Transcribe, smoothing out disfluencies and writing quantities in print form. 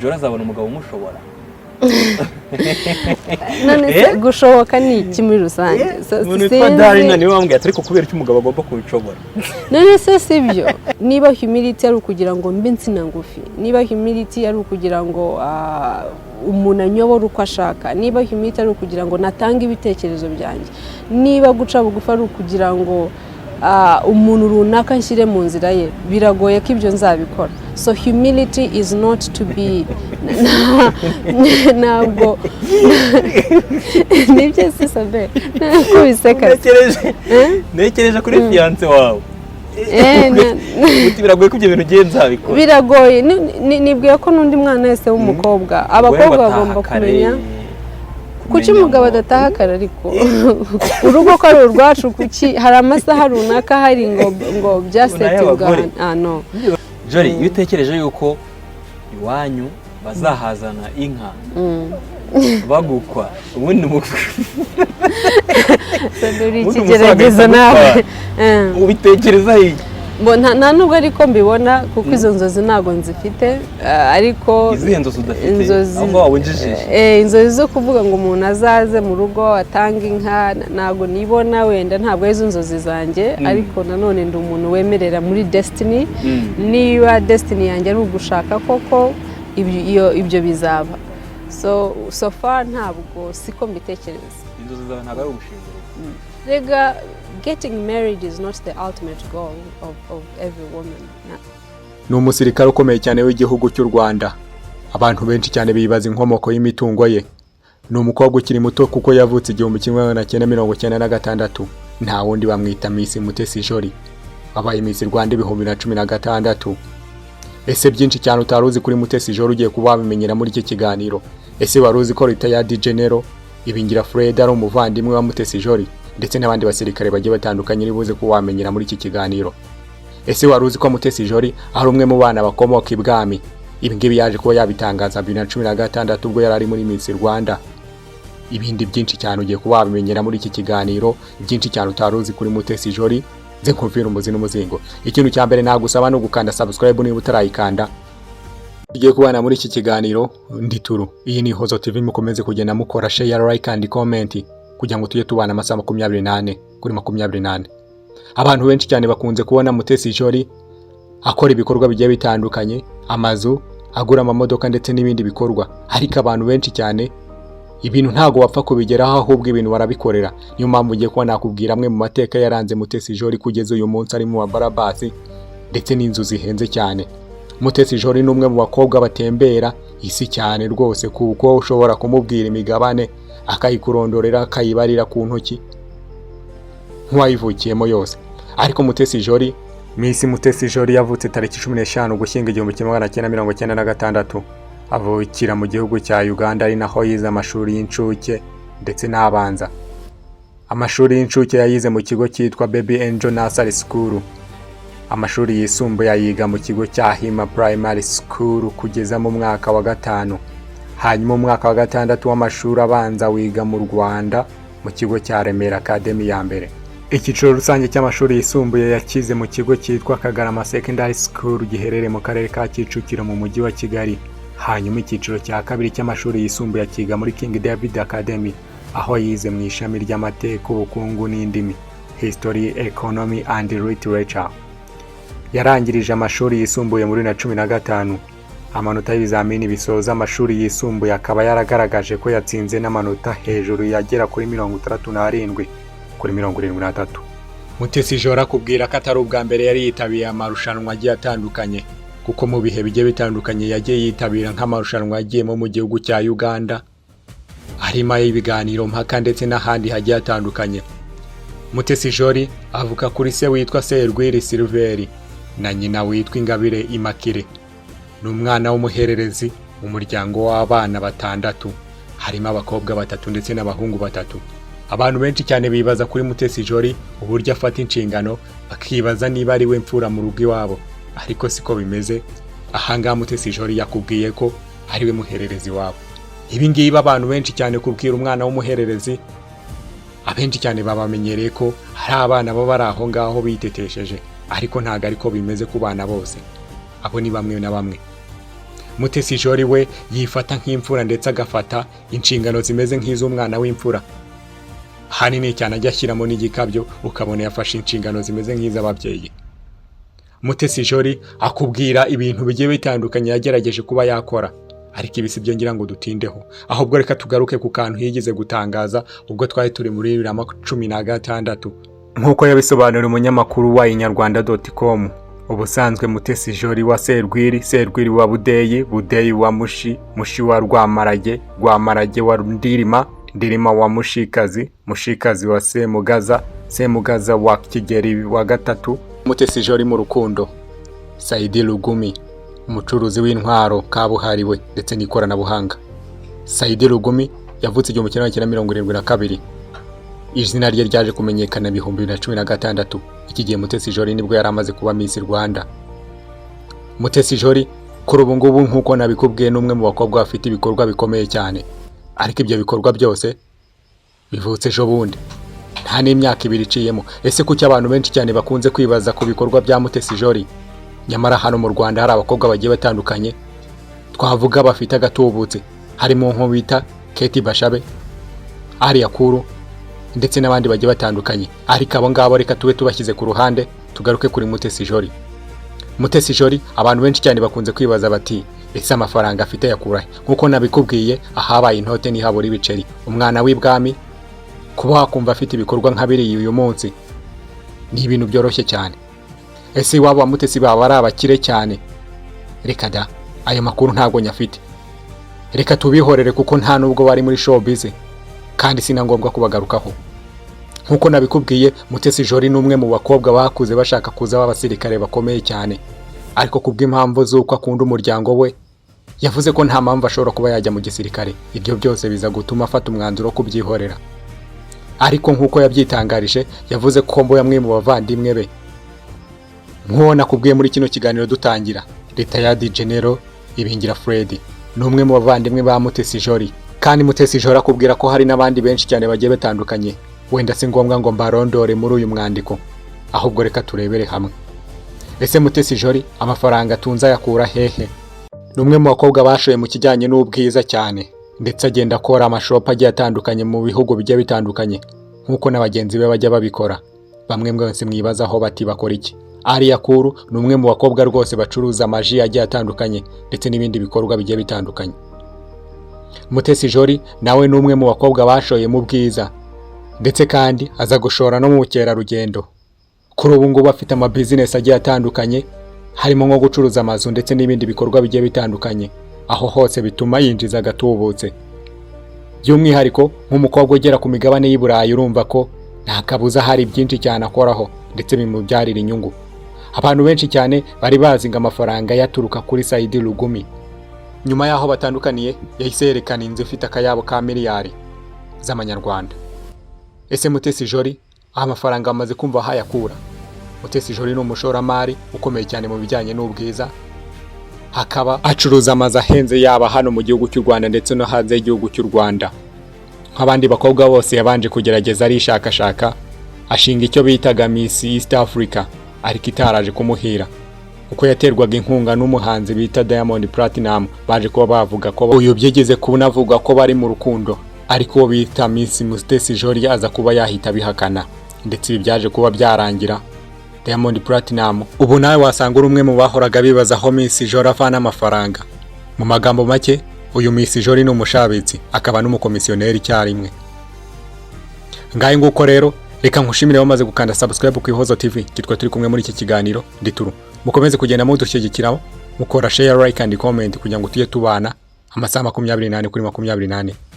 Jora azabona umugabo umushobora. None se gushoboka ni iki muri rusange? Umuntu witwa Darina niwe wambwiye ati: "Ariko kubera iki umugabo agomba kubishobora?" None se si byo? Niba humility ari ukugira ngo mbe insina ngufi, niba humility ari ukugira ngo umuntu anyobore uko ashaka, niba humility ari ukugira ngo natange ibitekerezo byanjye, niba guca bugufi ari ukugira ngo umuntu runaka nshyire mu nzira ye, biragoye ko ibyo nzabikora. So humility is not to be, ntabwo nibyo si sabe ko biseka. Ntekereje kuri fiancé wawe. Uti biragoye ko ibyo bintu ugiye nzabikora. Biragoye. Nibwira ko n'undi mwana wese w'umukobwa, abakobwa bagomba kumenya kuki umugabo adataha kare. Ariko urugo ko ari urwacu, kuki hari amasaha runaka hari ngo byasetinga? Ah, no. Jori, iyo utekereje yuko iwanyu bazahazana inka bagukwa, ubundi Dore ikigeragezo nawe. Ubitekereza iki? Nta nubwo ariko mbibona, kuko izo nzozi ntabwo nzifite, ariko Izihe nzozi udafite? Aho waba unjijisha. Inzozi zo kuvuga ngo umuntu azaze mu rugo atange inka, ntabwo nibona. Wenda ntabwo ari izo nzozi zanjye, ariko nanone ndi umuntu wemerera muri destiny. Niba destiny yanjye ari ugushaka koko, ibyo bizaba. So far ntabwo siko mbitekereza. Inzozi zawe ntabwo ari ugushinga urugo? Rega, getting married is not the ultimate goal of every woman. Ni umusirikare ukomeye cyane w'igihugu cy'u Rwanda. Abantu benshi cyane bibaza inkomoko y'imitungo ye. Ni umukobwa ukiri muto kuko yavutse 1996. Nta wundi, bamwita Miss Mutesi Jolly, wabaye Miss Rwanda 2016. Ese byinshi cyane utari uzi kuri Mutesi Jolly ugiye kuba wabimenyera muri iki kiganiro? Ese wari uzi ko retired General Ibingira Fred ari umuvandimwe wa Mutesi Jolly, ndetse n'abandi basirikare bagiye batandukanye uri buze kuba wamenyera muri iki kiganiro? Ese wari uzi ko Mutesi Jolly ari umwe mu bana bakomoka ibwami? Ibi ngibi yaje kuba yabitangaza 2016 ubwo yari ari muri Miss Rwanda. Ibindi byinshi cyane ugiye kuba wabimenyera muri iki kiganiro, byinshi cyane utari uzi kuri Mutesi Jolly. Nze nkuvira umuzi n'umuzingo. Ikintu cya mbere nagusaba ni ugukanda subscribe niba utarayikanda. Tugiye kubana muri iki kiganiro, ndi Turu, iyi ni Hozo TV. Mukomeze kugenda mukora share, like and comment kugira ngo tujye tubana amasaha 24 kuri 24. Abantu benshi cyane bakunze kubona Mutesi Jolly akora ibikorwa bigiye bitandukanye, amazu, agura amamodoka ndetse n'ibindi bikorwa, ariko abantu benshi cyane ibintu ntabwo bapfa kubigeraho, ahubwo ibintu barabikorera. Niyo mpamvu ugiye kuba nakubwira amwe mu mateka yaranze Mutesi Jolly kugeza uyu munsi ari mu mabarabasi ndetse n'inzu zihenze cyane. Mutesi Jolly ni umwe mu bakobwa batembera isi cyane rwose, kuko ushobora kumubwira imigabane akayikurondorera, akayibarira ku ntoki nk'uwayivukiyemo yose. Ariko Mutesi Jolly, Miss Mutesi Jolly, yavutse tariki 15 Ugushyingo 1996, avukira mu gihugu cya Uganda, ari naho yize amashuri y'incuke ndetse n'abanza. Amashuri y'incuke yayize mu kigo cyitwa Baby Angel Nursery School. Amashuri yisumbuye ayiga mu kigo cya Hima Primary School kugeza mu mwaka wa gatanu, hanyuma umwaka wa gatandatu w'amashuri abanza wiga mu Rwanda mu kigo cya Remera Academy ya mbere. Icyiciro rusange cy'amashuri yisumbuye yakize mu kigo cyitwa Kagarama Secondary School giherereye mu karere ka Kicukiro mu mujyi wa Kigali, hanyuma icyiciro cya kabiri cy'amashuri yisumbuye akiga muri King David Academy, aho yize mu ishami ry'amateka, ubukungu n'indimi, History, Economy and Literature. Yarangirije amashuri yisumbuye muri 2015, amanota y'ibizamini bisoza amashuri yisumbuye akaba yaragaragaje ko yatsinze n'amanota hejuru yagera kuri 67 kuri 73. Mutesi Jolly akubwira ko atari ubwa mbere yari yitabiye amarushanwa agiye atandukanye, kuko mu bihe bigiye bitandukanye yagiye yitabira nk'amarushanwa yagiyemo mu gihugu cya Uganda, harimo ay'ibiganiro mpaka ndetse n'ahandi hagiye hatandukanye. Mutesi Jolly avuka kuri se witwa Serwiri Silveri na nyina witwa Ingabire Immaculée. Ni umwana w'umuhererezi mu muryango w'abana batandatu, harimo abakobwa batatu ndetse n'abahungu batatu. Abantu benshi cyane bibaza kuri Mutesi Jolly uburyo afata inshingano, bakibaza niba ari we mfura mu rugo iwabo, ariko siko bimeze. Ahangaha Mutesi Jolly yakubwiye ko ari we muhererezi wabo. Ibi ngibi abantu benshi cyane, kubwira umwana w'umuhererezi, abenshi cyane babamenyereye ko hari abana baba bari aho ngaho bitetesheje, ariko ntabwo ariko bimeze ku bana bose. Abo ni bamwe na bamwe. Mutesi Jolly we yifata nk'imfura, ndetse agafata inshingano zimeze nk'iz'umwana w'imfura. Hanini cyane ajya ashyiramo n'igikabyo, ukabona yafashe inshingano zimeze nk'iz'ababyeyi. Mutesi Jolly akubwira ibintu bigiye bitandukanye yagerageje kuba yakora, ariko ibi si byo ngira ngo dutindeho. Ahubwo reka tugaruke ku kantu yigeze gutangaza ubwo twari turi muri 2016, nk'uko yabisobanuriye umunyamakuru wa inyarwanda.com. Ubusanzwe Mutesi Jolly wa Serwiri, Serwiri wa Budeyi, Budeyi wa Mushi, Mushi wa Rwamarage, Rwamarage wa Ndirima, Ndirima wa Mushikazi, Mushikazi wa Semugaza, Semugaza wa Kigeri wa gatatu. Mutesi Jolly mu rukundo, Saidi Lugumi, umucuruzi w'intwaro kabuhariwe ndetse n'ikoranabuhanga. Saidi Lugumi yavutse 1972. Izina rye ryaje kumenyekana 2016. Iki gihe Mutesi Jolly nibwo yari amaze kuba Miss Rwanda. Mutesi Jolly kuri ubu ngubu, nk'uko nabikubwiye, ni umwe mu bakobwa bafite ibikorwa bikomeye cyane, ariko ibyo bikorwa byose bivutse ejo bundi, nta n'imyaka 2 iciyemo. Ese kuki abantu benshi cyane bakunze kwibaza ku bikorwa bya Mutesi Jolly, nyamara hano mu Rwanda hari abakobwa bagiye batandukanye twavuga bafite agatubutse, harimo nko bita Kate Bashabe, Alliah Cool ndetse n'abandi bagiye batandukanye? Ariko abo ngabo reka tube tubashyize ku ruhande, tugaruke kuri Mutesi Jolly. Mutesi Jolly, abantu benshi cyane bakunze kwibaza bati: "Ese amafaranga afite yakura he?" Nk'uko nabikubwiye, ahabaye intote ntihabura ibiceri. Umwana w'ibwami kuba wakumva afite ibikorwa nka biriya uyu munsi ni ibintu byoroshye cyane. Ese iwabo wa Mutesi baba ari abakire cyane? Reka da, ayo makuru ntabwo nyafite. Reka tubihorere kuko nta nubwo bari muri showbiz, kandi si na ngombwa kubagarukaho. Nk'uko nabikubwiye, Mutesi Jolly ni umwe mu bakobwa bakuze bashaka kuza b'abasirikare bakomeye cyane, ariko kubw'impamvu z'uko akunda umuryango we, yavuze ko nta mpamvu ashobora kuba yajya mu gisirikare. Ibyo byose biza gutuma afata umwanzuro wo kubyihorera. Ariko nk'uko yabyitangarije, yavuze ko mbo bamwe mu bavandimwe be, nk'uwo nakubwiye muri kino kiganiro dutangira, Retired General Ibingira Fred, ni umwe mu bavandimwe ba Mutesi Jolly. Kandi Mutesi Jolly akubwira ko hari n'abandi benshi cyane bagiye batandukanye. Wenda si ngombwa ngo mbarondore muri uyu mwandiko, ahubwo reka turebere hamwe: ese Mutesi Jolly amafaranga atunze ayakura hehe? Ni umwe mu bakobwa bashoye mu kijyanye n'ubwiza cyane, ndetse agenda akora amashopu agiye atandukanye mu bihugu bigiye bitandukanye, nk'uko na bagenzi be bajya babikora. Bamwe mwese mwibazaho bati: "Bakora iki?" Alliah Cool ni umwe mu bakobwa rwose bacuruza amaji agiye atandukanye ndetse n'ibindi bikorwa bigiye bitandukanye. Mutesi Jolly nawe ni umwe mu bakobwa bashoye mu bwiza, ndetse kandi aza gushora no mu bukerarugendo. Kuri ubu ngubu afite amabizinesi agiye atandukanye, harimo nko gucuruza amazu ndetse n'ibindi bikorwa bigiye bitandukanye. Aho hose bituma yinjiza agatubutse, by'umwihariko nk'umukobwa ugera ku migabane y'i Burayi. Urumva ko nta kabuza hari byinshi cyane akoraho ndetse bimubyarira inyungu. Abantu benshi cyane bari bazi ngo amafaranga yaturuka kuri Saidi Lugumi. Nyuma y'aho batandukaniye, yahise yerekana inzu ifite akayabo ka miliyari z'amanyarwanda. Ese Mutesi Jolly aho amafaranga bamaze kumva aho ayakura? Mutesi Jolly ni umushoramari ukomeye cyane mu bijyanye n'ubwiza, hakaba acuruza amazu ahenze, yaba hano mu gihugu cy'u Rwanda ndetse no hanze y'igihugu cy'u Rwanda. Nk'abandi bakobwa bose, yabanje kugerageza arishakashaka, ashinga icyo bitaga Miss East Africa, ariko itaraje kumuhira kuko yaterwaga inkunga n'umuhanzi bita Diamond Platnumz. Baje kuba bavuga ko uyu byigeze kunavuga ko bari mu rukundo, ariko uwo bita Miss Mutesi Jolly aza kuba yahita abihakana, ndetse ibi byaje kuba byarangira Diamond Platnumz. Ubu nawe wasanga uri umwe mu bahoraga bibaza aho Miss Jolly avana amafaranga. Mu magambo make, uyu Miss Jolly ni umushabitsi akaba n'umukomisiyoneri icyarimwe. Ngahe nguko rero, reka nkushimire wamaze gukanda subscribe ku Ihozo TV kitwa turi kumwe muri iki kiganiro. Ndituru mukomeze kugenda mudushyigikiraho, mukora share, like and comment, kugira ngo tujye tubana amasaha 24 kuri 24.